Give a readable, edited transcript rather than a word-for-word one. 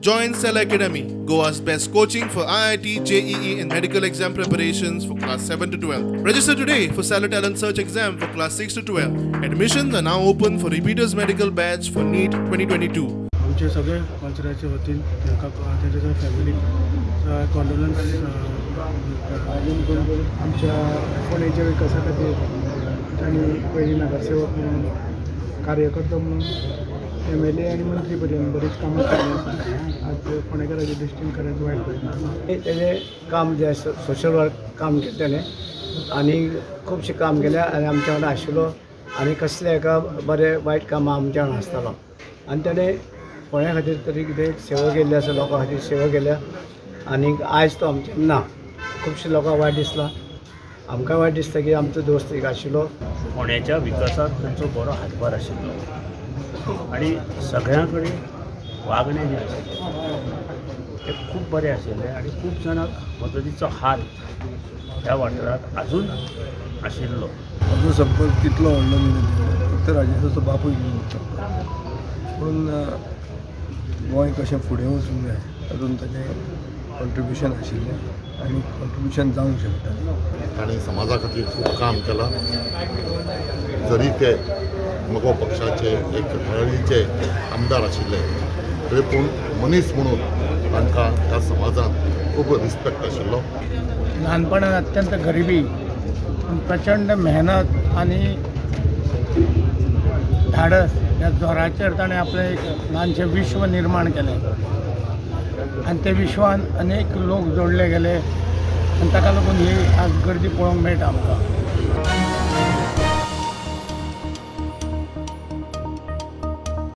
Join Cell Academy, Goa's best coaching for IIT, JEE and medical exam preparations for class 7 to 12. Register today for Stellar Talent Search exam for class 6 to 12. Admissions are now open for repeaters medical batch for NEET 2022. आमचे सगळे कॉन्सुलाचे वतीन तांकां तेंच्या फॅमिलीक कॉन्डोलन्स. आमच्या फोंडेच्या विकासा खातीर तांणी पयलीं नगरसेवक म्हणून, कार्यकर्तो म्हणून, एमएलए आनी मंत्री पर्यंत बरीच कामां केल्लीं आसा. आज फोंडेकाराच्या दृश्टीन खरेंच वायट परिणाम. तेजें काम जें आसा सोशल वर्क काम केलें तेणें आनी खुबशें काम केलें आनी आमच्या वांगडा आशिल्लो आनी कसलें एका बरें वायट कामां आमच्या वांगडा आसतालो आनी तेणें फोंड्या खातीर तरी कितें सेवा केल्ली आसा, लोकां खातीर सेवा केल्या आनी आयज तो आमच्या ना. खुबशे लोकांक वायट दिसलां, आमकां वायट दिसता की आमचो दोस्त एक आशिल्लो. फोंड्याच्या विकासाक तांचो बरो हातभार आशिल्लो आनी सगळ्यां कडेन वागणें जें आशिल्लें तें खूब बरें आशिल्लें आनी खूब जाणांक मदतीचो हात ह्या वाठारांत आजून आशिल्लो. आमचो संपर्क तितलो व्हडलो न्ही, फक्त राजेशाचो बापूय घेवन पूण गोंय कशें फुडें वचूंक जाय तातूंत ताजें कॉन्ट्रिब्युशन आशिल्लें आनी कॉन्ट्रिब्युशन जावंक शकता. ताणें समाजा खातीर खूब काम केलां. जरी ते मगो पक्षाचे एक हळदीचे आमदार आशिल्ले तरी पूण मनीस म्हणून तांकां ह्या समाजांत खूब रिस्पेक्ट आशिल्लो. ल्हानपणान अत्यंत गरिबी पूण प्रचंड मेहनत आनी धाडस ह्या जोराचेर ताणें आपलें एक ल्हानशें विश्व निर्माण केलें आनी ते विश्वान अनेक लोक जोडले गेले आनी ताका लागून ही आज गर्दी पळोवंक मेळटा आमकां.